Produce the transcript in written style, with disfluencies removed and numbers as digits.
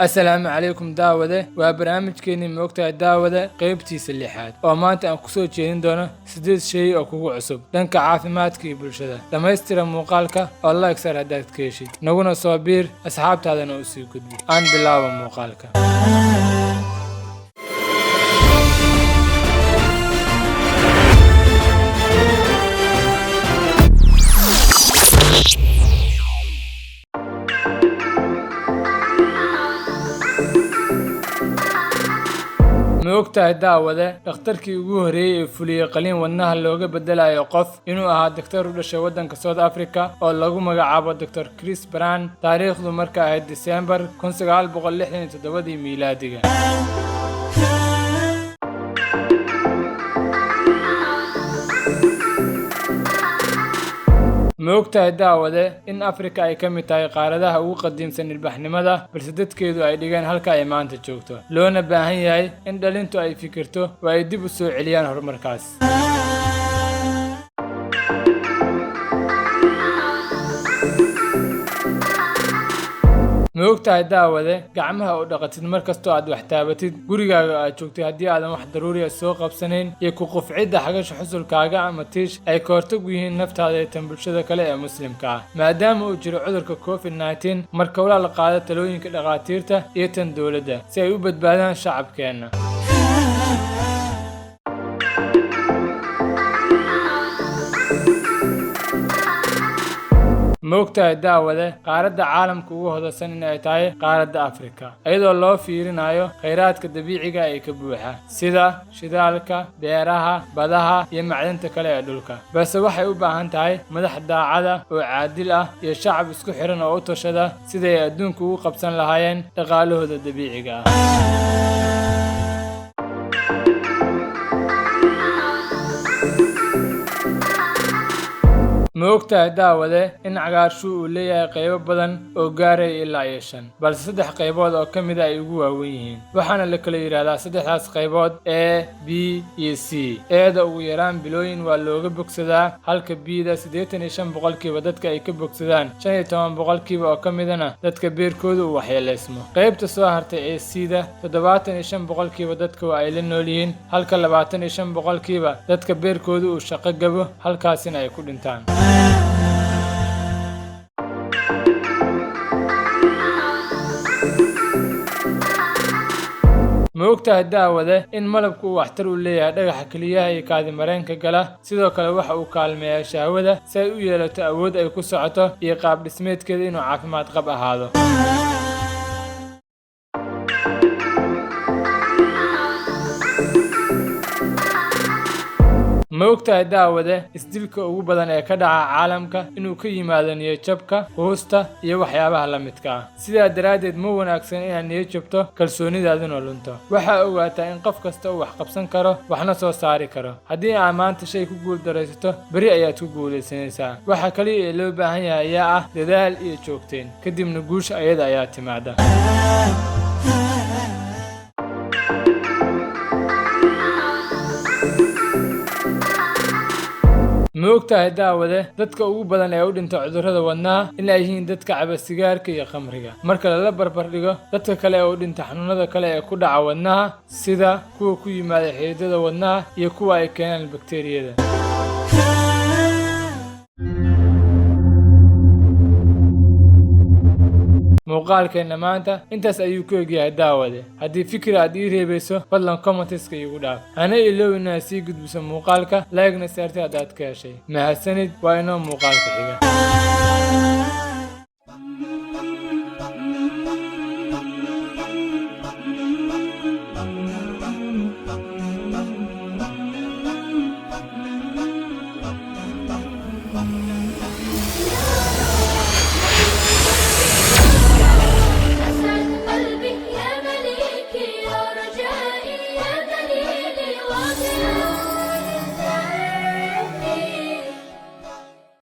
Asalaamu calaykum daawade, waa barnaamijkeenii Maogtahay Daawade, qaybtiisa lixaad, oo maanta aan kusoo jeedin doono siddeed shay oo kugu cusub dhanka caafimaadka iyo bulshada. Dhammaystira muuqaalka oo like sar haddaad ka heshid, naguna soo biir, asxaabtaadana u sii gudbi. Aan bilaabo muuqaalka. Ma ogtahay daawade, dhakhtarkii ugu horreeyey ee fuliyey qaliin wadnaha looga beddelayo qof inuu ahaa daktar u dhashay waddanka South Africa oo lagu magacaabo Dr Chris Brand, taariikhdu marka ahayd Disembar 1967-dii miilaadiga? Ma ogtahay daawade in Afrika ay ka mid tahay qaaradaha ugu qadiimsan ilbaxnimada, balse dadkeedu ay dhigeen halka ay maanta joogto, loona baahan yahay in dhalintu ay fikirto oo ay dib u soo celiyaan horumarkaas? Ma ogtahay daawade, gacmaha oo dhaqatid mar kastoo aad wax taabatid, gurigaaga aad joogtay haddii aadan wax daruuri ah soo qabsanayn, iyo ku qufcidda xagasha xusulkaaga ama tiish ay ka hortag u yihiin naftaada iyo tan bulshada kale ee Muslimka ah, maadaama uu jiro cudurka COVID-19? Marka walaal, qaada talooyinka dhakhaatiirta iyo tan dowladda si ay u badbaadaan shacabkeenna. Ma ogtahay daawade, qaaradda caalamka ugu hodansan in ay tahay qaaradda Afrika, iyadoo loo fiirinayo khayraadka dabiiciga ee ka buuxa sida shidaalka, beeraha, badaha iyo macdanta kale ee dhulka, balse waxay u baahan tahay madax daacada oo caadil ah iyo shacab isku xiran oo u tashada siday adduunka ugu qabsan lahaayeen dhaqaalahooda dabiiciga ah? Ma ogtahay daawade in cagaarshuhu uu leeyahay qaybo badan oo gaaraya ilaa iyo shan, balse saddex qaybood oo ka mid a ay ugu waawen yihiin, waxaana la kala yidhaahdaa saddexdaas qaybood A, B iyo C? A-da ugu yaraan bilooyin waa looga bogsadaa, halka B-da 85% dadka ay ka bogsadaan, 15% oo ka midana dadka beerkooda uu waxyeeleysmo. Qaybta soo hartay ee C-da, 75% dadka waa ay la nool yihiin, halka 25% dadka beerkooda uu shaqo gabo, halkaasina ay ku dhintaan. Ma ogtahay daawade in malabku uu waxtar u leeyahay dhagaxa keliyaha iyo kaadimareenka gala? Sidoo kale waxa uu kaalmeeyaa shahwada si ay u yeelato awood ay ku socoto iyo qaab dhismeedkeeda inuu caafimaad qab ahaado. Ma ogtahay daawade, isdilka ugu badan ee ka dhaca caalamka inuu ka yimaado niyadjabka, quusta iyo waxyaabaha la midka ah? Sidaa daraaddeed ma wanaagsan inaad niyad jabto, kalsoonidaaduna lunto. Waxaa ogaataa in qof kasta uu wax qabsan karo, waxna soo saari karo. Haddii aad maanta shay ku guuldaraysato, beri ayaad ku guulaysanaysaa. Waxa kaliya ee loo baahan yahay ayaa ah dadaal iyo joogteen, kadibna guusha ayada ayaa timaada. Ma ogtahay daawade, dadka ugu badan ee u dhinta cudurrada wadnaha in ay yihiin dadka caba sigaarka iyo khamriga, marka lala barbar dhigo dadka kale ee u dhinta xanuunada kale ee ku dhaca wadnaha, sida kuwa ku yimaada xididdada wadnaha iyo kuwa ay keenaan bakteeriyada? Muuqaalkeenna maanta intaas ayuu ku egyahay daawade. Haddii fikir aad ii reebayso, fadlan comments-ka iigu dhaaf. Hana iloowin inaad sii gudbiso muuqaalka, like-na saartay haddaad ka heshay. Mahadsanid, waa inoo muuqaalka xiga.